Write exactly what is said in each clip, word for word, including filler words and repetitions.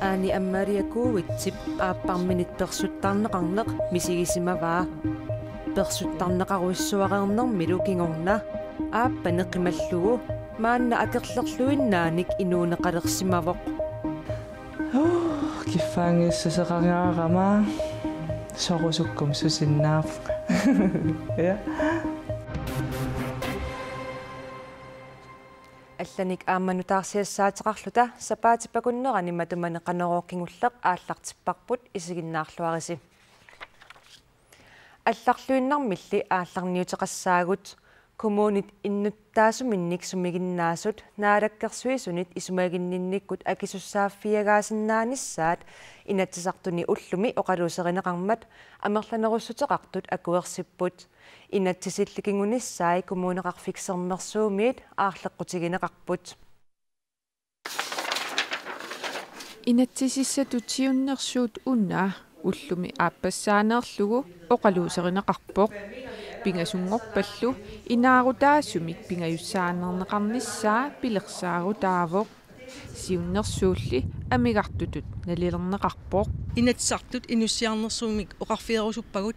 Aani Amalia Kuuitsip aapparminit persuttarneqarneq misigisimavaa. Persuttarneqarujussuareernermilu kingorna aappani qimallugu maanna akerlerluinnaanik inuuneqalersimavoq. Kiffaanngissuseqangaarama sorusukkuma susinnaavoq. Ja. Allanik aamma nutaarsiassaateqarluta sapaatip akunnerani matumani Qanorooq kingulleq aallartipparput, isiginnaarluarisi. Allarluinnarmilli aallarniuteqassaagut. Kommunit innuttaasuminnik sumiginnaasut Naalakkersuisunit isumaginninnikkut akisussaaffiagaasinnaanissat Inatsisartuni ullumi oqaluuserineqarmat amerlanerussuteqartut akuersipput. Inatsisilli kingunissai Kommuneqarfik Sermersuumiit aarleqqutigineqarput. Inatsisissatut siunnersuut una ullumi aappassaaneerlugu oqaluuserineqarpoq. Pingasunngorpallu inaarutaasumik pingajussaaneerneqarnissaa pilersaarutaavoq. Siunnersuulli amigartutut nalilerneqarpoq. Inatsisartut inussiarnersuumik oqarfigerusuppagut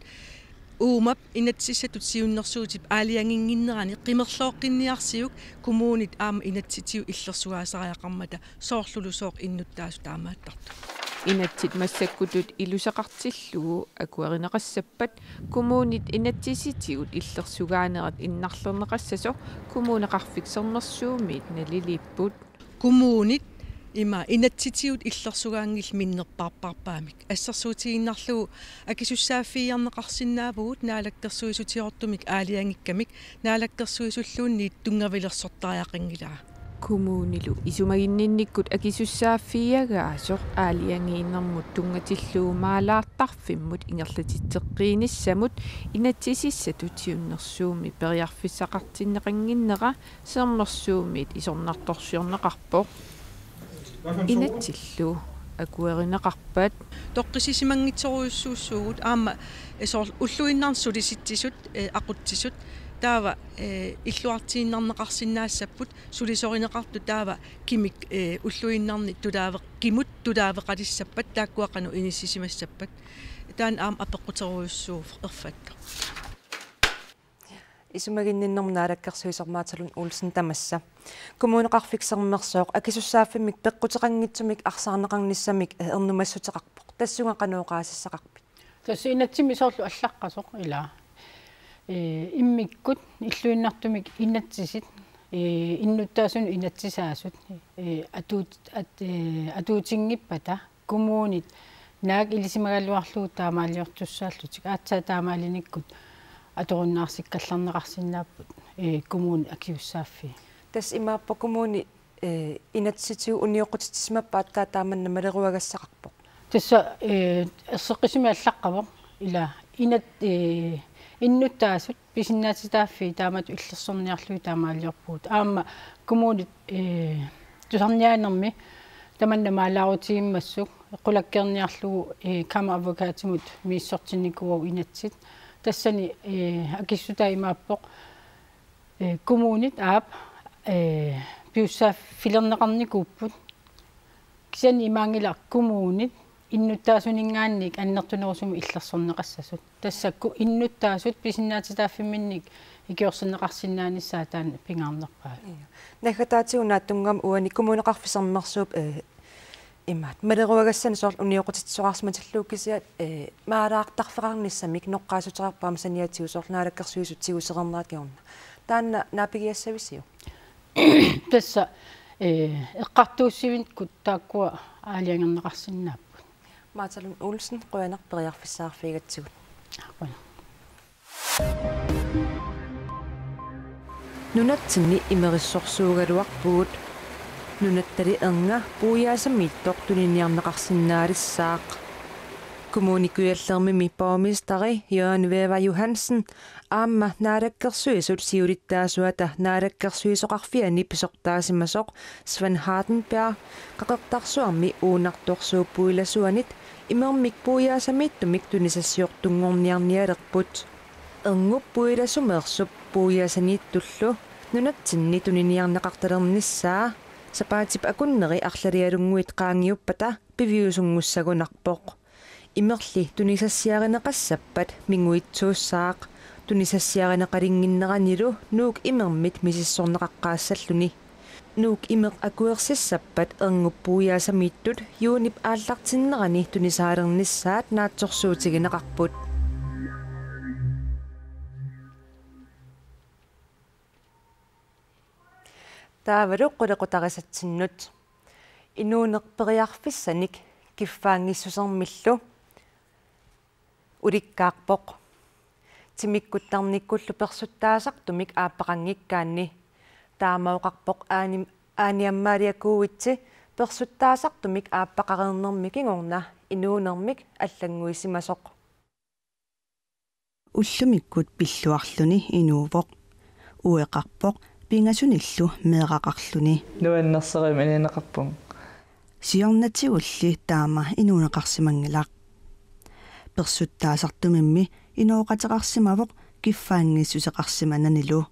uumap inatsisissatut siunnersuutip aalajanginnginnerani qimerlooqqinniarsiuk kommunit aamma inatsisitigut illersugaasariaqarmata, soorlulu sooq innuttaasut taamaattartut. Inatsit massakkutut iluseqartillugu akuerineqassappat kommunit inatsisitigut illersugaanerat innarlerneqassasoq Kommuneqarfik Sermersuumiit naliliipput. Kommunit ima inatsisitigut illersugaanngillat minnerpaarpaarpaamik. Assersuutigiinnarlugu akisussaaffigiarneqarsinnaavugut naalakkersuisutigoortumik aalajangikkamik naalakkersuisulluunniit tunngavilersortariaqanngilaa. Kommunilu isumaginninnikkut akisussaaffigiagaasoq aalajangiinermut tunngatillugu maalaartarfimmut ingerlatitseqqiinissamut inatsisissatut siunnersuummi periarfissaqartinneqannginnera Sermersuumiit isornartorsiorneqarpoq. Inatsillu akuerineqarpat. Toqqissisimanngitsorujussuussuugut aamma, eh, soorlu ulluinnarni sulisitsisut, eh, aqutsisut taava, eh, illuartiinnarneqarsinnaassapput, sulisorineqartut taava kimik, eh, ulluinnarni tulaaveq-, kimut tulaaveqalissappat taakkua qanoq inissisimassappat. Taanna aamma apeqquterujussuuvoq erfattoq. Isumaginninnermut naalakkersuisoq Martha Lund Olsen tamassa. Kommuneqarfik Sermersooq akisussaaffimmik peqquteqanngitsumik arsaarneqarnissamik, eh, ernumassuteqarpoq. Tassunga qanoq oqaasissaqarpit? Tassa inatsimmi soorlu allaqqasoq ila. Eh, immikkut illuinnartumik inatsisit, eh, innuttaasunut inatsisaasut, eh, atuut-, at-, eh, atuutinngippata kommunit naak ilisimagaluarlugu taamaaliortussaallutik, aatsaat taamaalinikkut atorunnaarsikkallarneqarsinnaapput, ee, kommunit akisussaaffii. Tassa imaappoq kommuni, ee, inatsisitigut unioqqutitsisimappat aatsaat taamanna maleruagassaqarpoq. Tassa, ee, erseqqissumik allaqqavoq ila inat-, ee, innuttaasut pisinnaatitaaffii taamatut illersorniarlugit taamaaliorpugut. Aamma kommunit, ee, tusarniaanermi tamanna maalaarutigimmassuk qulakkeerniarlugu, ee, kammeradvokatimut misissortinnikuuagut inatsit. Tassani, ee, akissutaa imaappoq, ee, kommunit aap, ee, pisussaaffilerneqarnikuupput. Kisianni imaanngilaq kommunit innuttaasuninngaanniit annertunerusumik illersorneqassasut. Tassa ku-, innuttaasut pisinnaatitaaffimminnik ikiorserneqarsinnaanissaat taanna pingaarnerpaavik. Ia. Naggataatigut naatsunnguamik uani Kommuneqarfik Sermersuup, eh, imaat maleruagassani soorlu unioqqutitsisoqarsimatillugu kisiat, eh, maalaartarfeqarnissamik noqqaassuteqarpoq aamma saniatigut soorlu Naalakkersuisut tigusereernerat kingorna. Taanna naapigiassavisiuk? Tassa, eh, eqqartuussivikkut taakkua aalajangerneqarsinnaapput. Martha Lund Olsen, qujanaq periarfissaqarfigigatsigut. Qujanaq. Nunatsinni imerissorsuugaluarpugut. Nunattali ernga puiaasamiittoq tuniniarneqarsinnaalissaaq. Kommune Kujallermimi borgmesteri Jørgen Wæver Johansen aamma Naalakkersuisut siulittaasuata naalakkersuisoqarfiani pisortaasimasoq Svend Hardenberg Qaqortorsuarmi Uunartorsuup puilasuanit imermik puiaasamiittumik tunisassiortunngorniarnialerput. Erngup puilasumeersup Puiaasaniittullu nunatsinni tuniniarneqartalernissaa sapaatip akunneri arlalialunnguit qaangiuppata piviusunngussagunarpoq. Imerli tunisassiarineqassappat minguitsuussaaq, tunisassiarineqalinnginneranilu Nuuk Imermit misissorneqaqqaassalluni. Nuuk Imeq akuersissappat erngup puiaasamiittut juunip aallartinnerani tunisaalernissaat naatsorsuutigineqarput. Taavalu qulequtarisatsinnut. Inuuneq periarfissanik kiffaanngissusermillu ulikkaarpoq. Timikkut tarnikkullu persuttaasartumik aappaqanngikkaanni. Taama oqarpoq Aani, Aani Amalia Kuitsi persuttaasartumik aappaqareernermi kingorna inuunermik allannguisimasoq. Ullumikkut pilluarluni inuuvoq. Ueqarpoq pingasunillu meeraqarluni. Nuannersorujussuarmik inuuneqarpunga. Siornatigulli taama inuuneqarsimanngilaq. Persuttaasartumimmi inooqateqarsimavoq kiffaanngissuseqarsimananilu.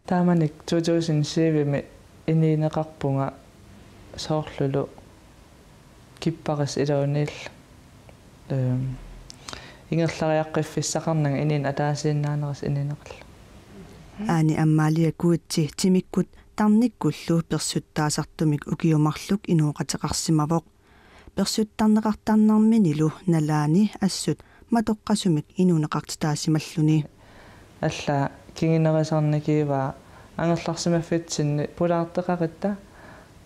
Taamanikkut to tusind syv-imi inuuneqarpunga soorlulu kipparissap iluaniillu. Ehm, ingerlariaqqiffissaqarnanga inuuneq ataasiinnaanerisa inuuneqarluni. Aani Amalia Kuitsi timikkut tarnikkullu persuttaasartumik ukiut marluk inooqateqarsimavoq. Persuttarneqartarnerminilu nalaani assut matoqqasumik inuuneqartitaasimalluni. Allaat kingunerisarnikua angerlarsimaffitsinni pulaarteqaratta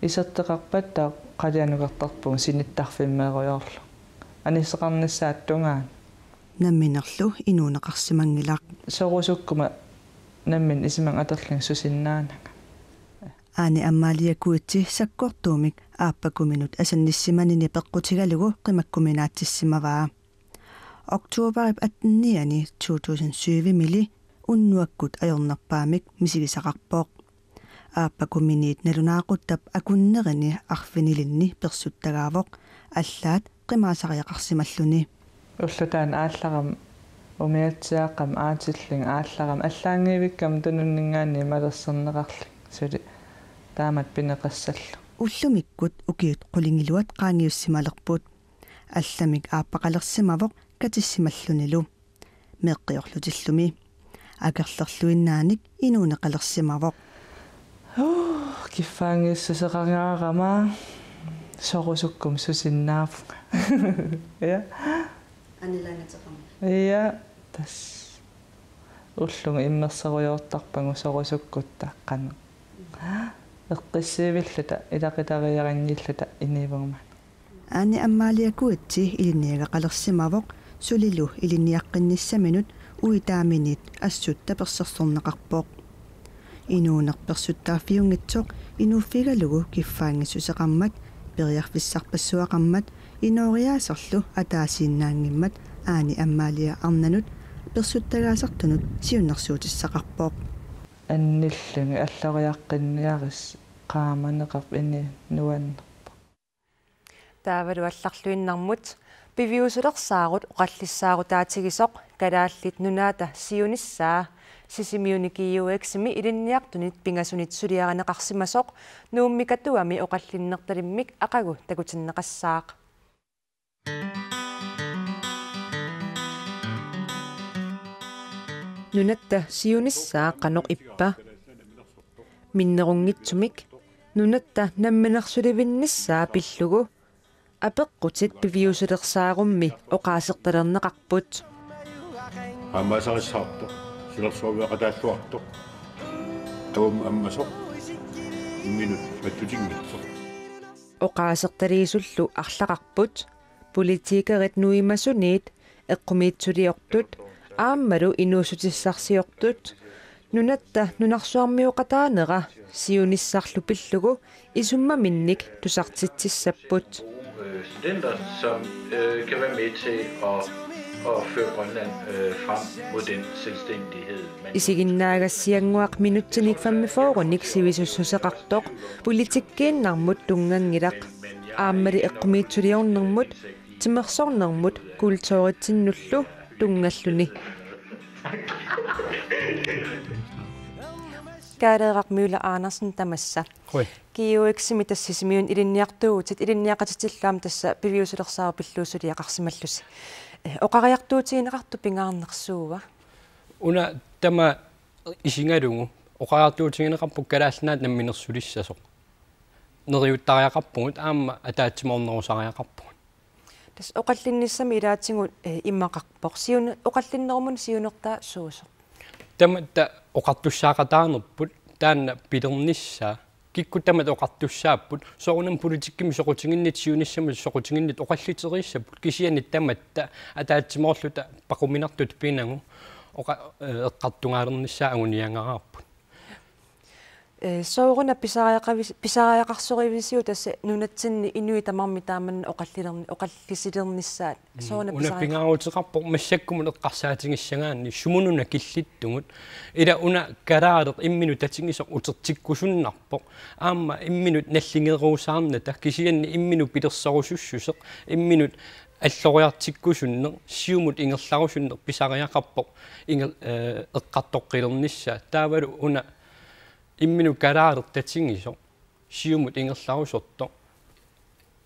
iserteqarpattaaq qalianukartarpunga sinittarfimmeerujoorlunga. Anisseqarnissaata tungaanut. Namminerlu inuuneqarsimanngilaq. Sorusukkuma nammineq isumanni atorlunga susinnaananga. Aani Amalia Kuitsi sakkortuumik aappakuminut asannissimanini peqqutigalugu qimakkuminaatsissimavaa. Oktoberip atteniani to tusind syv-imili unnuakkut ajornerpaamik misigisaqarpoq. Aappakuminiit nalunaaquttap akunnerini arfinilinni persuttagaavoq, allaat qimaasariaqarsimalluni. Ulloq taanna aallarama umiatsiaaqqamik aatillunga aallarama allaanngivikkama tununninngaanniit malersorneqarlunga suli taamatut pineqassallunga. Ullumikkut ukiut qulingiluat qaangiussimalerput. Allamik aappaqalersimavoq katissimallunilu. Meeqqiorlutillumi. Akerlerluinnaanik inuuneqalersimavoq. Uu, kiffaanngissuseqangaarama sorusukkuma susinnaavunga. Ja. Anilaangateqarmat. Ja, tassa. Ullumikkut immersorujoortarpagut sorusukkutta qanoq. Eqqissivilluta, ilaqutariaqanngilluta inuuvunga. Aani Amalia Kuitsi ilinniagaqalersimavoq sulilu ilinniaqqinnissaminut uitaaminiit assut tapersersorneqarpoq. Inuuneq persuttaaffiunngitsoq inuuffigalugu kiffaanngissuseqarmat, periarfissarpassuaqarmat, inooriaaserlu ataasiinnaanngimmat Aani Amalia arnanut persuttagaasartunut siunnersuutissaqarpoq. Annillunga alloriaqqinniarisi qaamaneqarpoq, inuup nuannerpoq. Taavalu allarluinnarmut piviusulersaarut oqallissaarutaatigisoq Kalaallit Nunaata siunissaa Sisimiuni G U X-imi ilinniartunit pingasunit suliarineqarsimasoq Nuummi Katuami oqallinnertalimmik aqagu takutinneqassaaq. Nunatta siunissaa qanoq ippa? Minnerunngitsumik nunatta namminersulivinnissaa pillugu apeqqutit piviusulersaarummi oqaasertalerneqarput. Aamma asarissaartoq, silarsuaviaqataalluartoq. Taama ammasoq. Imminut mattutinngitsoq. Oqaasertaliisullu arlaqarput, politikerit nuimasuniit eqqumiitsuliortut aammalu inuussutissarsiortut nunatta nunarsuarmioqataanera siunissarlu pillugu isummaminnik tusartitsissapput. Studenter, som øh, kan være med til at, at føre Grønland øh, frem mod den selvstændighed, man Isiginnaagassiannguaq minutsinik femogfyrrenik sivisussuseqartoq politikkiinnarmut tunnganngilaq. Aammali eqqumiitsuliornermut, timersornermut kulturitsinnullu tunngalluni. Kaaleeraq Møller Andersen, tamassa. Qujan. G U X-imi tassa Sisimiuni ilinniartuuvutit, ilinniaqatitillu aamma tassa piviusulersaarut pillugu suliaqarsimallusi. Eh, oqariartuutigineqartoq pingaarnersuua? Una tamaat isigalugu oqariartuutigineqarpoq Kalaallit Nunaat namminersulissasoq. Neriuttariaqarpugut aamma ataatsimoornerusariaqarpugut. Tassa oqallinnissami ilaatigut, eh, imaqarpoq. Siun-, oqallinnerumut siunertaa suusoq? Tamatta oqartussaaqataanerput taanna pilernissaa. Kikkut tamatta oqartussaapput. Soorunami politikkimi soqutiginnittut, siunissami soqutiginnittut oqalliteriissapput. Kisianni tamatta ataatsimoorluta paquminartutut pinagu oqa-, eh, eqqartugaalernissaa anguniagaraarput. Eh, sooruna pisariaqavis-, pisariaqarsorivisiuk tassa nunatsinni inuit tamarmik taamani oqallilerni-, oqallisilernissaat? Mm, sooruna una pisariaq- pingaaruteqarpoq massakkumut eqqarsaatigissagaanni sumununa killittugut. Ila una kalaaleq imminut tatigisoq utertikkusunnarpoq. Aamma imminut nalligerusaarnata kisianni imminut pilersorusussuseq, imminut alloriartikkusunneq, siumut ingerlarusunneq pisariaqarpoq inger-, eh, eqqartoqqilernissaa. Taavalu una imminut kalaaleq tatigisoq siumut ingerlarusortoq.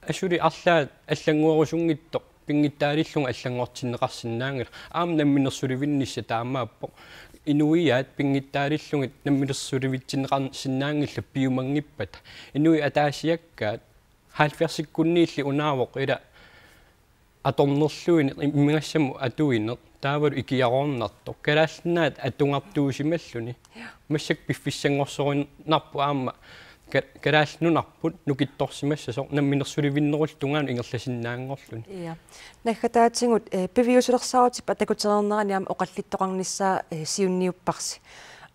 Assuli arlaat allannguerusunngitsoq pinngitsaalillunga allanngortinneqarsinnaanngilaq. Aamma namminersulivinnissaq taamaappoq. Inuiaat pinngitsaalillugit namminersulivitsinneqarsinnaanngillat piumanngippata. Inuit ataasiakkaat halvfjerdsikkunniilli unaavoq ila atornerluineq, imigassamut atuineq, taavalu ikiaroornartoq. Kalaallit Nunaat atugartuusimalluni. Ja. Massakkut piffissanngorsorinarpoq aamma ka-, Kalaallit Nunarput nukittorsimassasoq namminersulivinnerulluta tungaanut ingerlasinnaanngorluni. Ja. Naggataatigut, eh, piviusulersaarutippat takutereernerani aamma oqallittoqarnissaa, eh, siunniupparsi.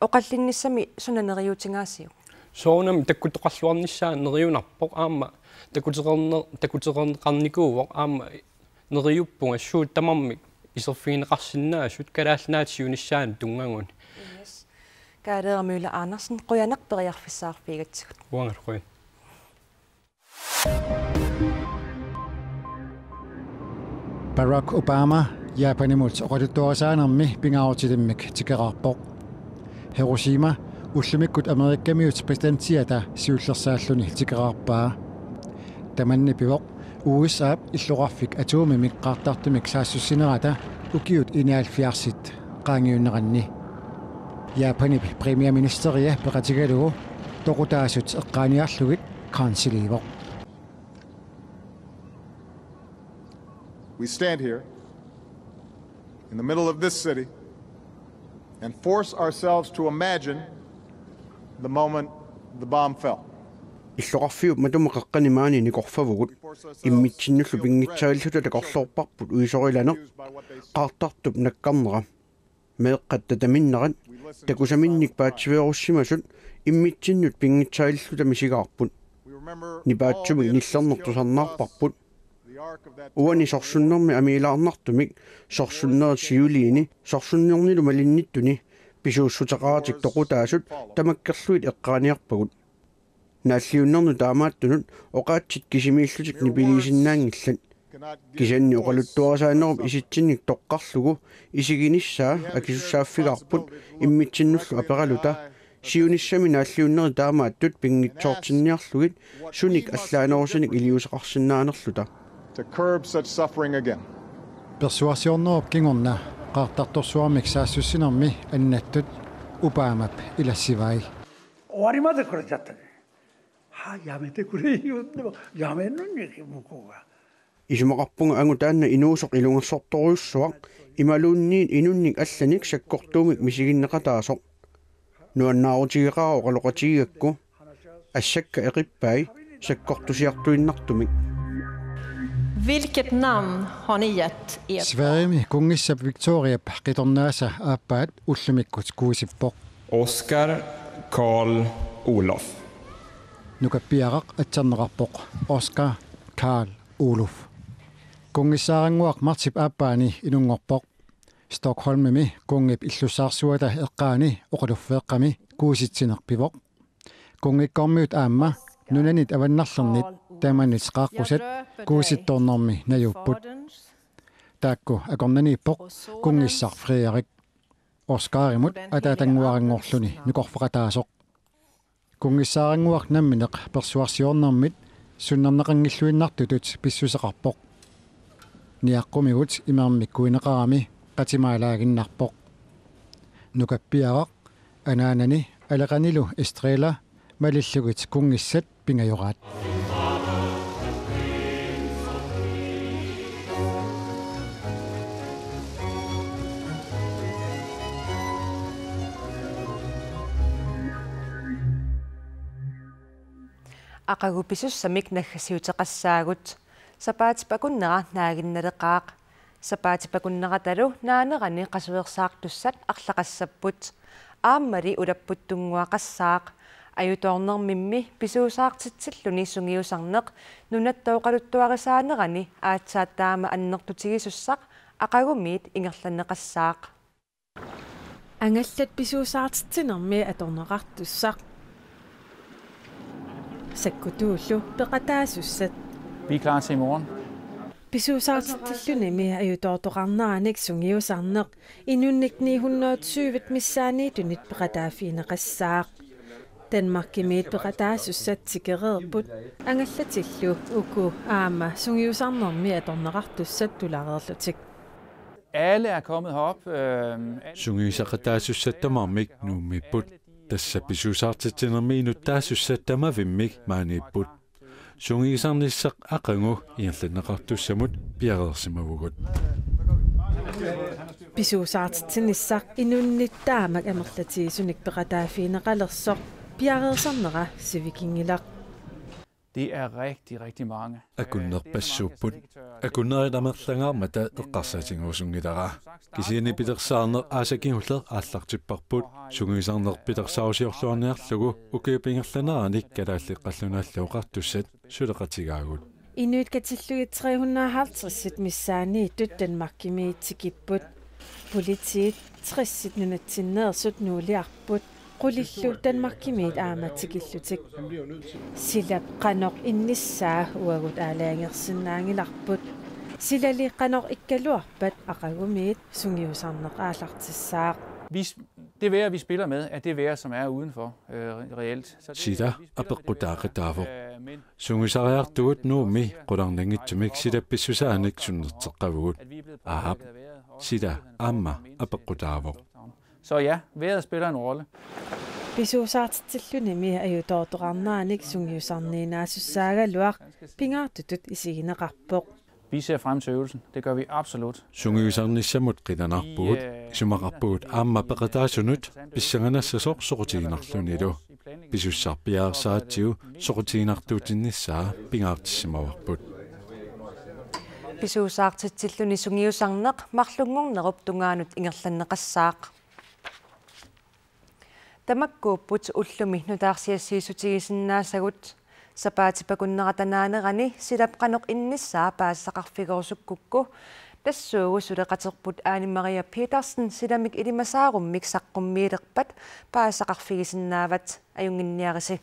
Oqallinnissami suna neriuutigaasiuk? Soorunami takkutoqarluarnissaa neriunarpoq aamma takutereerner-, takutereerneqarnikuuvoq aamma neriuppunga suut tamarmik iserfigineqarsinnaasut Kalaallit Nunaata siunissaanut tunngaguni. Yes. Kaaleeraq Møller Andersen, qujanaq periarfissaqarfigigatsigut. Uangalu qujan. Barack Obama Japanimut oqaluttuarisaanermi pingaarutilimmik tikeraarpoq. Hiroshima ullumikkut Amerikamiut præsidentiata siullersaalluni tikeraarpaa. Tamanna pivoq U S A-p illoqarfik atomimik qaartartumik saassussinerata ukiut enoghalvfjerdsit qaangiunneranni. Japanip premierministeria peqatigalugu toqutaasut eqqaaniarlugit kanseeliivoq. We stand here in the middle of this city and force ourselves to imagine the moment the bomb fell. Illoqarfiup matuma qaqqani maani nikorfavugut. Immitsinnullu pinngitsaalilluta takorloorparput uisorilaneq qaartartup nakkarnera. Meeqqat tataminnerat takusaminnik paatsiveerussimasut immitsinnut pinngitsaalilluta misigaarput. Nipaatsumik nillerneq tusarnaarparput. Uani sorsunnermi amiilaarnartumik, sorsunnerit siuliini, sorsunnernilu malinnittuni, pisuussuteqaratik toqutaasut tamakkerlugit eqqaaniarpagut. Naalliunnernut taamaattunut oqaatsit kisimiillutik nipiliisinnaanngillat. Kisianni oqaluttuarisaanerup isitsinnik toqqarlugu isiginissaa akisussaaffigaarput immitsinnullu aperaluta, siunissami naalliunneri taamaattut pinngitsoortinniarlugit sunik allaanerusunik iliuuseqarsinnaanerluta. To curb such suffering again. Persuasionerup kingorna qaartartorsuarmik saassussinermi annattut Obamap ilassivai. 終わりまでこれちゃったね。はあ、やめてくれ言うんでも、やめんのに、向こうが。 Isumaqarpunga angut taanna inuusoq ilungersortorujussuaq imaluunniit inunnik allanik sakkortuumik misiginneqataasoq. Nuannaarutigeqaara oqaloqatigigakku. Assakka eqippai sakkortusiartuinnartumik. Vilket namn har ni gett ert barn? Sverigemi kunngissap Victoriap qitornaasa aappaat ullumikkut kuusippoq. Oscar Karl Olof. Nukappiaraq atserneqarpoq Oscar Karl Olof. Kunngissaaranguaq martsip aappaani inunngorpoq. Stockholmimi kunngip illussaarsuata eqqaani oqaluffeeqqami kuusitsineq pivoq. Kunngikkormiut aamma nunanit avannarlernit tamanit qaaqqusat kuusittoornermi najuupput. Taakku akornanniippoq kunngissaq Frederik. Oscarimut ataatannguaranngorluni nukorfaqataasoq. Kunngissaarannguaq nammineq persuarsiornermit sunnerneqanngilluinnartutut pissuseqarpoq. Niaqqumigut imermikkuineqarami qatimaalaaginnarpoq. Nukappiaraq, anaanani aleqanilu Estrella malillugit kunngissat pingajoraat. Aqagu pisussamik naggasiuteqassaagut. Sapaatip akunnera naaginnaleqaaq. Sapaatip akunneratalu naanerani qasuersaartussat arlaqassapput. Aammali ulapputtunnguaqassaaq. Ajutoornermimmi pisuusaartitsilluni sungiusarneq nunatta oqaluttuarisaanerani aatsaat taama annertutigisussaq aqagumiit ingerlanneqassaaq. Angallat pisuusaartitsinermi atorneqartussaq. Sakkutuullu peqataasussat. Vi er klar til i morgen. Pisuusaartitsillunimi ajutoortoqarneranik sungiusarneq inunnik ni hundrede tyve missaanniitunit peqataaffigineqassaaq. Danmarkimiit peqataasussat tikereerput, angallatillu uku aamma sungiusarnermi atorneqartussat tulareerlutik. Alle er kommet herop. Øh, sungiusaqataasussat tamarmik Nuummiipput. Tassa pisuusaartitsinermi inuttaasussat tamavimmik maaniipput. Sungiusarnissaq aqagu ingerlanneqartussamut piareersimavugut. Pisuusaartitsinissaq inunnit taamak amerlatigisunik peqataaffigineqalersoq piareersarnera sivikinngilaq. Det er rigtig, rigtig mange. Akunnerpassuupput. Akunnerit amerlangaarmata eqqarsaatigerusunngilara. Kisianni pilersaarneq aasaq kingulleq aallartipparput. Sungiusarneq pilersaarusiorluarniarlugu ukiup ingerlanerani Kalaallit Qallunaat Oqartussat suleqatigaagut. Inuit katillugit tre hundrede og halvtreds missaanniittut Danmarkimiit tikipput. Politiit tressit nunatsinneersut nuuliarput, qulillu Danmarkimiit aamma tikillutik. Silap qanoq innissaa uagut aalajangersinnaanngilarput. Silali qanoq ikkaluarpat aqagumiit sungiusarneq aallartissaaq. Vi s-, det vejr, vi spiller med, er det vejr, som er udenfor, øh, reelt. Så det, sila vi spiller med det vejr, apeqqutaaqataavoq. Øh, men sungiusariartugut Nuummi qularnanngitsumik silap pissusaanik sunnerteqqavugut. Aap, sila aamma apeqqutaavoq. Så ja, vejret spiller en rolle. Pisuusaartitsillunimi ajutoortoqarneranik sungiusarniinnaassussaagaluaq pingaartutut isigineqarpoq. Vi ser frem til øvelsen. Det gør vi absolut. Sungiusarnissamut qilanaarpugut, isumaqarpugut aamma peqataasunut pissanganassasoq soqutiginarlunilu. Pisussaq piareersaratsigu soqutiginartuutinnissaa pingaartissimavarput. Pisuusaartitsilluni sungiusarneq marlunngornerup tungaanut ingerlanneqassaaq. Tamakkuupput ullumi nutaarsiassiissutigisinnaasagut. Sapaatip akunnerata naanerani silap qanoq innissaa paasisaqarfigerusukkukku, tassuugu suleqaterput Ane Maria Petersen silamik ilimasaarummik saqqummiilerpat paasisaqarfigisinnaavat. Ajunnginniarisi.